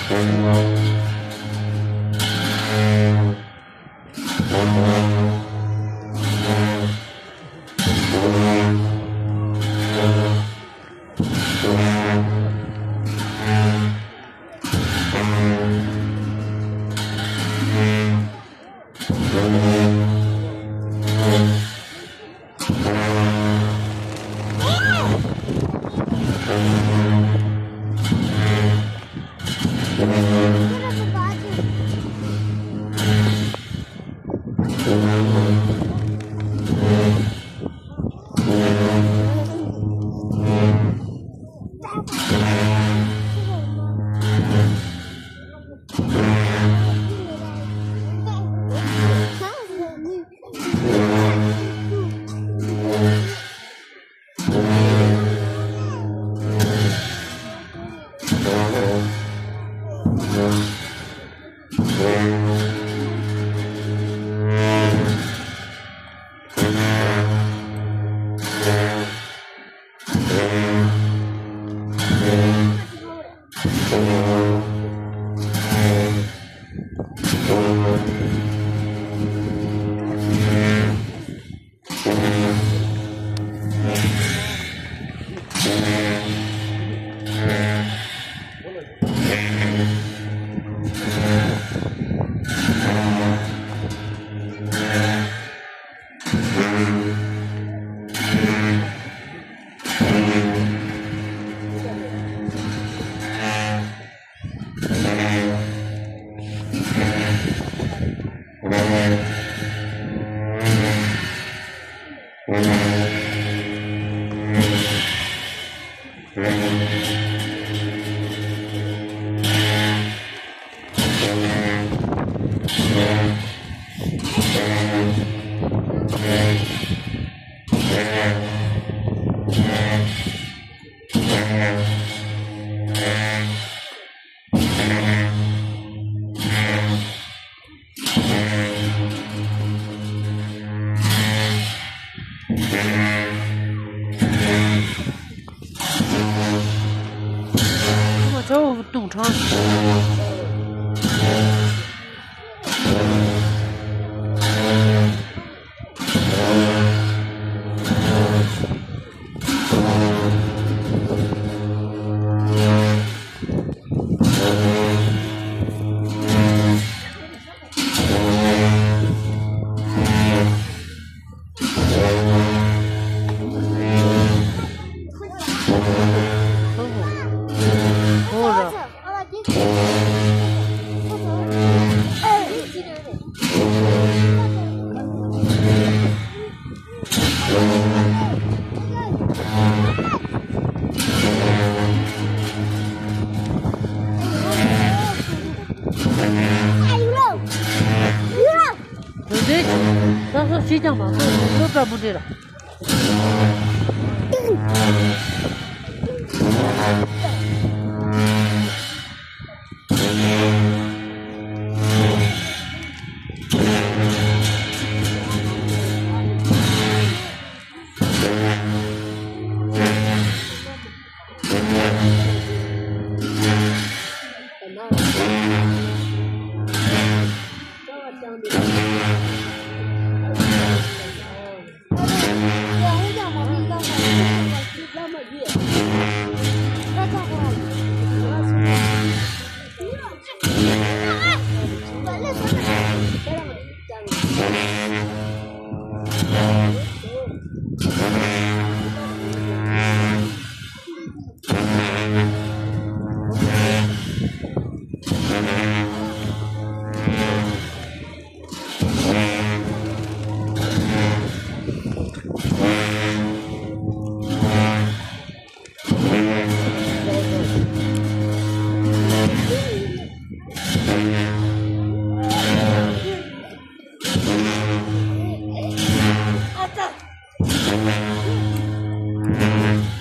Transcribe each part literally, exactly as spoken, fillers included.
ཁོ་མ་ཚ་བོ་བཏུང་དྲང་། དོན་དེ་ས་སོ་ཞིག་ཀྱང་མ་གཏོགས་སློབ་གྲྭ་མུ་འབྲེལ་ལ།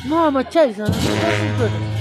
མོ་མ་ཆགས་ཟེར་ན་ཁོ་ཚོ་སྤྲོད།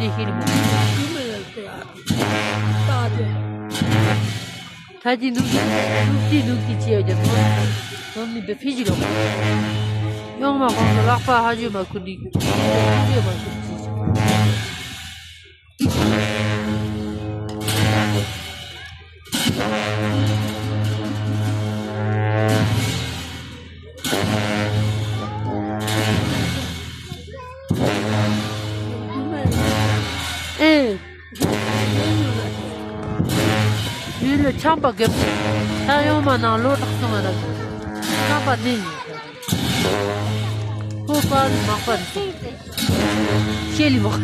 དེ་ཤེས་རིག་མ། ད་ཀྱི་ནུག་ཀྱི་ནུག་ཀྱི་ནུག་ཀྱི་ཅི་ཡོད་ཀྱི་ནོར་ནི་བེ་ཕི་ཞིག་ལོག་ཡོང་མ་གོང་དུ་ལག་པ་ཧ་ཇུ་མ་ཁུ་ནི་ཧ་ཇུ་མ་ཁུ་ཅི། ཨེ། ཡུལ་ལ་ཆམ་པ་རྒྱབ། ད་ཡོང་མ་ནང་ལོ་དྲག་སོང་བ་ར། ཆམ་པ་ནི། ཁོ་པར་མག་པར། ཤེ་ལི་མག་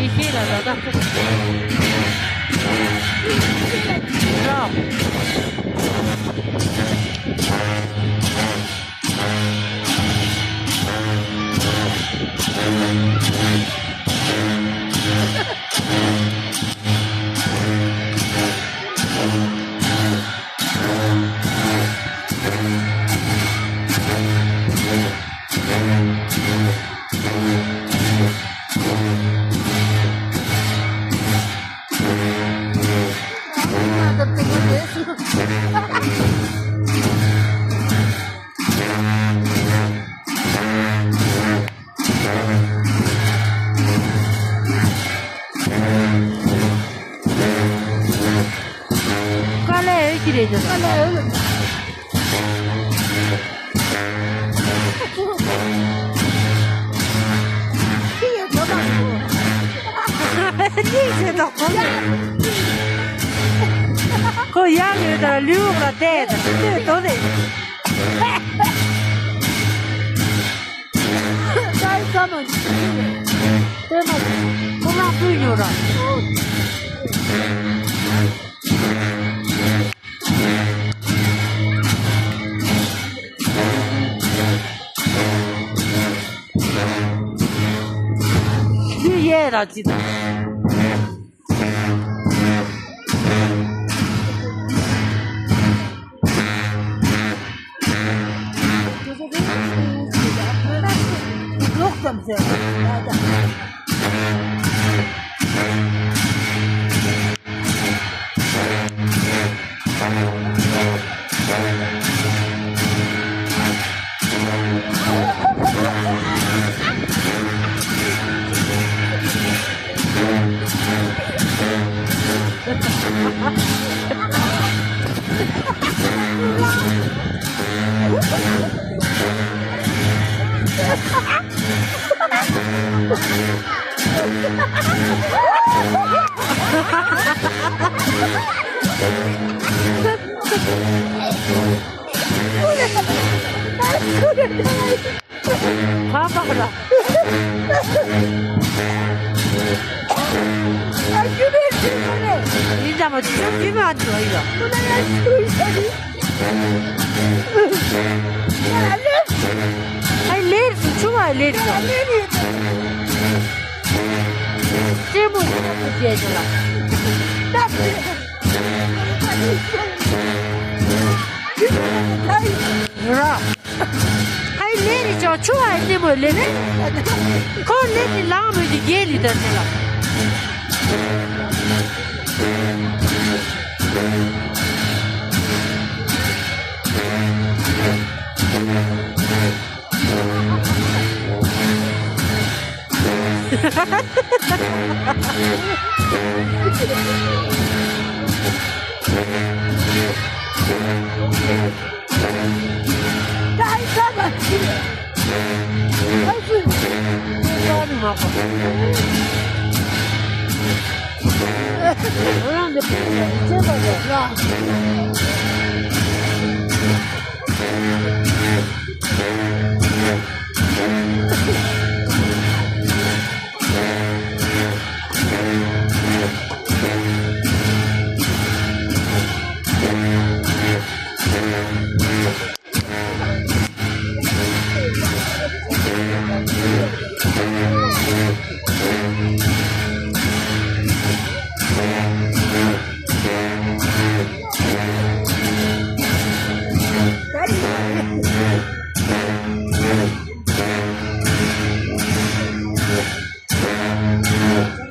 ཡེ་ཤེས་ལ་ད་ལྟ། དཀའ་ལས་ཡོད་ཀྱི་རེད་ཅེས། དཀའ་ལས་ཡོད། ཁྱི་ཡོད་དོ་མ་གཏོགས། ཁྱི་ཡོད་དོ་ཁོ་ཡོད། ཁོ་ཡར་ཡོད་དར་ལུས་འོག་ལ་བལྟས་དང་ལྟོས་དོ་རེད། ད་ས་མ་ཉི་ཤུ་རེད། དེ་མ་ཁོ་རང་སུས་ཉོ་ར། ལུས་ཡས་ར་ཅི་དང་། ལོག་ཙམ་ཟེར། ཁ་པར་ལ། ཨ་ཁྱོད་རེད་ཁྱོད་རེད། ཡིན་ཙང་མ་ཁྱོད་ཁྱོད་མ་འགྲོ་ཡོད། ཁོ་ན་ཡ་ཁྱོད་ཡིན་ཙང་རེད། ཡ་ལེ། ཨ་ལེ་རེད་ཆུ་བ་ལེ་རེད། ཡ་ལེ་རེད། ལྟད་མོ་ཡིན་ན་ཁོ་བྱས་ཀྱང་ལ། ད་ར། ཧའི་ལེ་རེ་ཅོ་ཆུ་ཧའི་ནི་མོ་ལེ་ལེ། ཁོ་ལེ་ནི་ལང་མོ་དི་གེ་ལི་དར་ནི་ལ།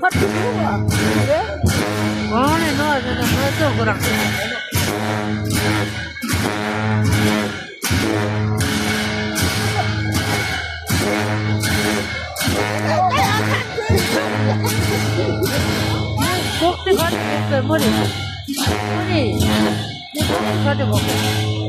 ཁ་ཐུག་ཐུག་ཨ། ཨོ་ནི་ནོ་ནོ་ནོ་ཙོ་གོ་རང་། ཁོག་ཏི་ཁ་ཏི་ཁོག་ཏི་མོ་རེ། མོ་རེ། ནི་ཁོག་ཏི་ཁ་ཏི་ཁོག་ཏི།